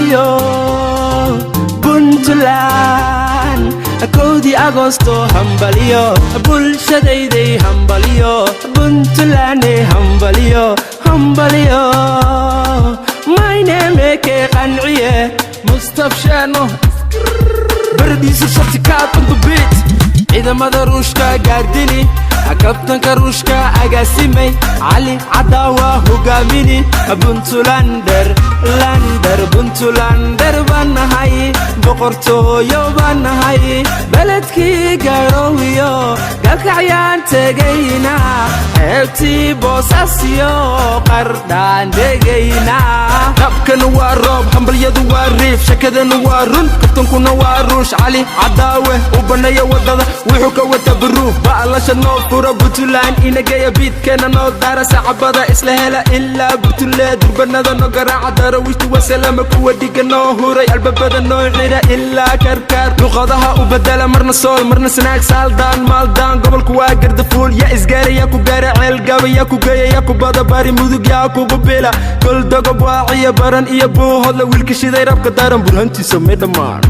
Hambalyo Puntland, 1-dii Agosto hambalyo. Bulshadayday hambalyo, Puntlandne hambalyo, hambalyo. Maynemeke qanciye. Mustaf Sheno baradiisa shartikaad on the beat. Ciidamada Ruushka gaardini, kabtanka Ruushka agaasimay, Cali Cadaawa hogaamini. Puntlander lander, Puntlander baan nahay, boqortooyo baan nahay. Beledkii Garoowiyo Gaalkacyaan tegayna, xeebtii Boosaasiyo Qardhaan degayna. Qabkana waa roob, hambalyadu waa riif, shakadana waa run, kabtankuna waa Ruush. Cali Cadaawe u banneeya waddada, wuxuu ka wata baruuf ba'lasha noo fura. Puntland inageeya, biidkeena noo daara, sacabada isla hela ilaa Burtule, durbanada noo garaaca. Darawiishtu wasalama, kuwa dhiga noo huray, albabada noo xira ilaa Karkaar. Luqadaha u bedela, marna Sool, marna Sanaag, Saaldaan Maaldaan. Gobolku waa Gardafuul, yaa isgaara, yaa ku gaara Ceelgaba, yaa ku geeya, yaa ku bada Bari Mudug, yaa kugu bila Goldogob, Waaciya, Baran iyo Buuhodla. Wiilka shiday rabka daran, burhantiisa may dhammaan.